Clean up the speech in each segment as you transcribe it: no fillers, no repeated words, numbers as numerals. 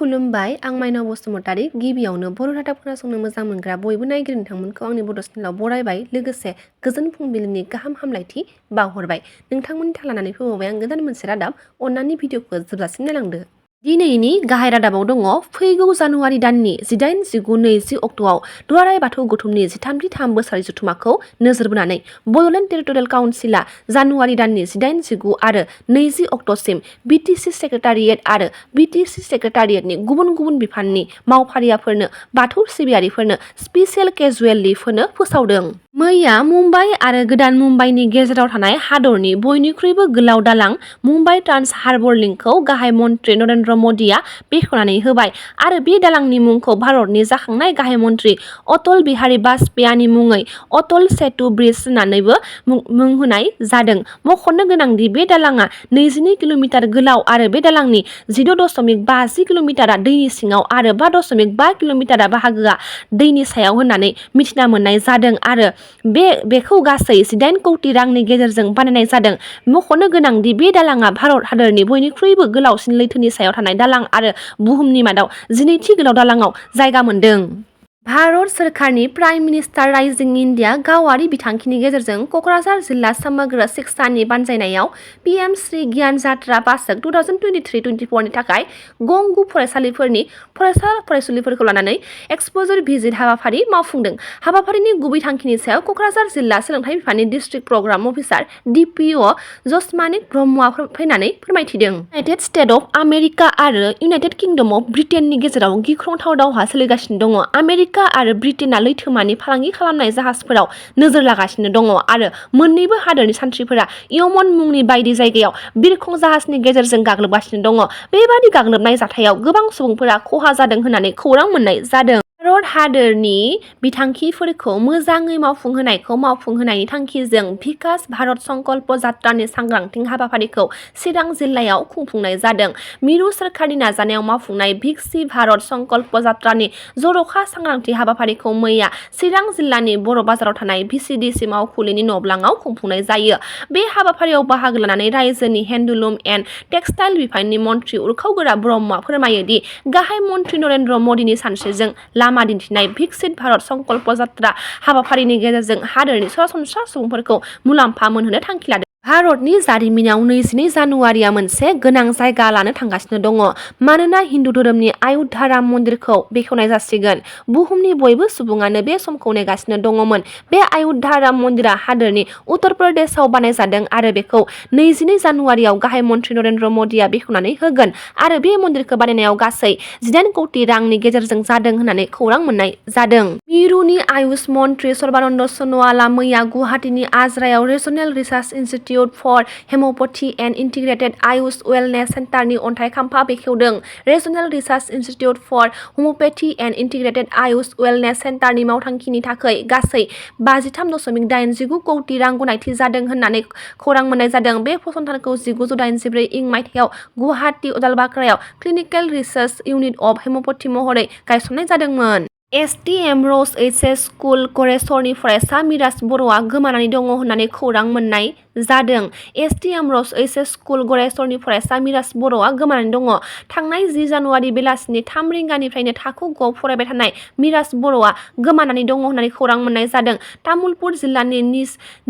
खुलुमबाय आं माइनाव बसुमतारी गिबियावनो बर' रादाब खोनासंनो मोजां मोनग्रा बयबो नायगिरि नोंथांमोनखौ आंनि बड' चेनेलाव बरायबाय लोगोसे गोजोन फुंबिलिनि गाहाम हामलायथि बावहरबाय नोंथांमोननि थाखाय लानानै फैबावबाय आं गोदान मोनसे रादाब अन्नानै भिडिअखौ जोबजासिम नायलांदो। दिनैनि गाहाय रादाबाव दङ फैगौ जानुवारि दाननि 18, 19, 20 अक्ट'आव दुलाराय बाथौ गौथुमनि 13 बोसोरारि जथुम्माखौ नोजोर बोनानै बड'लेण्ड टेरिटरियेल काउन्सिलआ जानुवारि दाननि 18, 19 आरो 20 अक्ट'सिम बिटिसि सेक्रेटारियेट आरो बिटिसि सेक्रेटारियेटनि गुबुन गुबुन बिफाननि मावफारियाफोरनो बाथौ सिबियारिफोरनो स्पेसियेल केजुवेल लिभ होनो फोसावदों। मैया मुम्बाइ आरो गोदान मुम्बाइनि गेजेराव थानाय हादरनि बयनिख्रुइबो गोलाव दालां मुम्बाइ ट्रान्स हार्बर लिंकखौ गाहाय मन्त्रि नरेन्द्र मदिआ बेखेवनानै होबाय आरो बे दालांनि मुंखौ भारतनि जाखांनाय गाहाय मन्त्रि अटल बिहारी वाजपेयीनि मुङै अटल सेतु ब्रिज होननानैबो मुं होनाय जादों। मख'नो गोनांदि बे दालांआ 22 किल'मिटार गोलाव आरो बे दालांनि 16.50 किल'मिटारा दैनि सिङाव आरो 5.5 किल'मिटारा बाहागोआ दैनि सायाव होननानै मिथिना मोननाय जादों आरो बेखौ गासै 18 कौटि रांनि गेजेरजों बानायनाय जादों। मख'नो गोनांदि बे दालांआ भारत हादरनि बयनिख्रुइबो गोलावसिन लैथोनि सायाव थानाय दालां आरो बुहुमनि मादाव 12थि गोलाव दालांआव जायगा मोनदों। भारत सोरखारनि प्राइम मिनिस्टार राइजिं इन्डिया गावारि बिथांखिनि गेजेरजों क'क्राझार जिल्ला समग्र शिक्षानि बानजायनायाव पीएम श्री गियान जात्रा बासक 2023-24 नि थाखाय गं 9 फरायसालिफोरनि फरायसा फरायसुलिफोरखौ लानानै एक्सप'जार भिजिट हाबाफारि मावफुंदों। हाबाफारिनि गुबै थांखिनि सायाव क'क्राझार जिल्ला सोलोंथाइ बिफाननि डिस्ट्रिक्ट प्रग्राम अफिसार DPO जसमानिक ब्रह्मआ फैनानै फोरमायथिदों। इउनाइटेड स्टेट अफ आमेरिका आरो इउनाइटेड किंडम अफ ब्रिटेननि गेजेराव गिख्रंथाव दावहा सोलिगासिनो दङ। आमेरिका आरो ब्रिटेनआ लैथोमानि फालांगि खालामनाय जाहाजफोराव नोजोर लागासिनो दङ आरो मोन्नैबो हादोरनि सान्थ्रिफोरा यमन मुंनि बायदि जायगायाव बिरखं जाहाजनि गेजेरजों गाग्लोबगासिनो दङ। बेबादि गाग्लोबनाय जाथायाव गोबां सुबुंफोरा खहा जादों होननानै खौरां मोननाय जादों। भारत हादोरनि बिथांखिफोरखौ मोजाङै मावफुंहोनायनि थांखिजों भिकास भारत संकल्प जात्रानि सांग्रांथि हाबाफारिखौ चिरां जिल्लायाव खुंफुंनाय जादों। मिरु सोरखारनि नाजानायाव मावफुंनाय भिकसि भारत संकल्प जात्रानि जर'खा सांग्रांथि हाबाफारिखौ मैया चिरां जिल्लानि बर' बाजाराव थानाय VCDC मावखुलिनि न'ब्लाङाव खुंफुंनाय जायो। बे हाबाफारियाव बाहागो लानानै रायजोनि हेन्डलुम एन्ड टेक्सटाइल बिफाननि मन्त्रि उरखावगोरा ब्रह्मआ फोरमायो दि गाहाय मन्त्रि नरेन्द्र मदिनि सानस्रिजों लामा दिन्थिनाय भिकसित भारत संकल्प जात्रा हाबाफारिनि गेजेरजों हादोरनि सरासनस्रा सुबुंफोरखौ मुलाम्फा मोनहोनो थांखि लादों। भारतनि जारिमिनाव 22 जानुवारिया मोनसे गोनां जायगा लानो थांगासिनो दङ मानोना हिन्दु धोरोमनि अयोध्या राम मन्दिरखौ बेखेवनाय जासिगोन। बुहुमनि बयबो सुबुङानो बे समखौ नेगासिनो दङमोन। बे अयोध्या राम मन्दिरा हादोरनि उत्तर प्रदेशआव बानायजादों आरो बेखौ 22 जानुवारियाव गाहाय मन्त्रि नरेन्द्र मदिआ बेखेवनानै होगोन आरो बे मन्दिरखौ बानायनायाव गासै 18 कौटि रांनि गेजेरजों जादों होननानै खौरां मोननाय जादों। मिरुनि आयुष मन्त्रि सर्बानन्द सन'वालआ मैया गुवाहाटीनि आजरायाव regional research institute for homoeopathy and integrated AYUSH wellness सेन्टारनि अन्थाइ खाम्फा बेखेवदों। Regional research institute for homoeopathy and integrated AYUSH wellness सेन्टारनि मावथांखिनि थाखाय गासै 53.89 कौटि रां गनायथि जादों होननानै खौरां मोननाय जादों। बे फसंथानखौ 1984 इं मायथाइयाव गुवाहाटी उदालबाक्रायाव clinical research unit of homoeopathy महरै गायसननाय जादोंमोन। STM र'ज HS स्कुल गरेसरनि फरायसा मिराज बर'आ गोमानानै दङ होननानै खौरां मोननाय जादों। STM र'ज HS स्कुल गरेसरनि फरायसा मिराज बर'आ गोमानानै दङ। थांनाय 10 जानुवारि बेलासिनि 3 रिंगानिफ्रायनो थाखो 9 आव फरायबाय थानाय मिराज बर'आ गोमानानै दङ होननानै खौरां मोननाय जादों। तामुलपुर जिल्लानि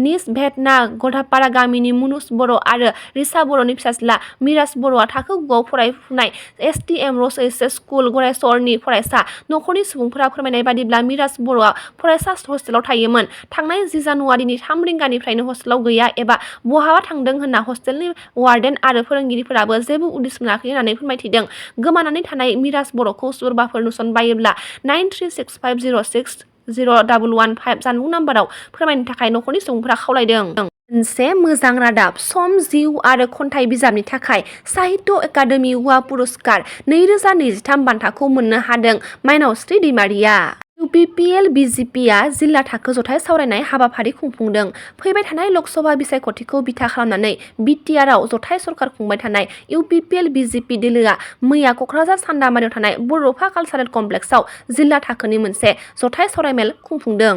निज भेटना गधापारा गामिनि मुनुज बर' आरो रिसा बर'नि फिसाज्ला मिराज बर'आ थाखो 9 आव फरायफुनाय STM र'ज HS स्कुल गरेसरनि फरायसा। नखरनि सुबुंफोरा फोरमायनाय बादिब्ला मिराज बर'आ फरायसा हस्टेलाव थायोमोन। थांनाय 10 जानुवारिनि 3 रिंगानिफ्रायनो हस्टेलाव गैया एबा बहाबा थांदों होनना हस्टेलनि वार्डेन आरो फोरोंगिरिफोराबो जेबो उदिस मोनाखै होननानै फोरमायथिदों। गोमानानै थानाय मिराज बर'खौ सोरबाफोर नुसनबायोब्ला 9365060115 जानबुं नाम्बाराव फोरमायनो थाखाय नखरनि सुबुंफोरा खावलायदों। मोनसे मोजां रादाब सम जिउ आरो खन्थाइ बिजाबनि थाखाय साहित्य एकादेमि युवा पुरस्कार 2023 बान्थाखौ मोननो हादों माइनावस्रि दैमारिया। UPPL BJPआ जिल्ला थाखो जथाइ सावरायनाय हाबाफारि खुंफुंदों। फैबाय थानाय लकसभा बिसायख'थिखौ बिथा खालामनानै BTRआव जथाइ सरकार खुंबाय थानाय UPPL BJP दोलोआ मैया क'क्राझार सान्दामारियाव थानाय बर'फा कालचारेल कमप्लेक्सआव जिल्ला थाखोनि मोनसे जथाइ सावरायमेल खुंफुंदों।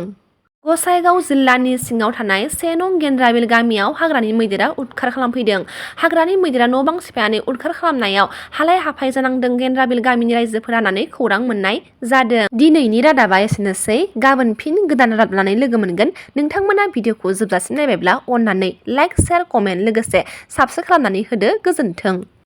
गसाइगाव जिल्लानि सिङाव थानाय 1 नं गेन्द्राबिल गामियाव हाग्रानि मैदेरा उदखार खालामफैदों। हाग्रानि मैदेरा न' बां सिफायनानै उदखार खालामनायाव हालाय हाफाय जानांदों गेन्द्राबिल गामिनि रायजोफोरा होननानै खौरां मोननाय जादों। दिनैनि रादाबा एसेनोसै। गाबोन फिन गोदान रादाब लानानै लोगो मोनगोन। नोंथांमोना भिडिअखौ जोबजासिम नायबायब्ला अननानै लाइक, शेयार, कमेन्ट लोगोसे साबस्क्राइब खालामनानै होदो। गोजोन्थों।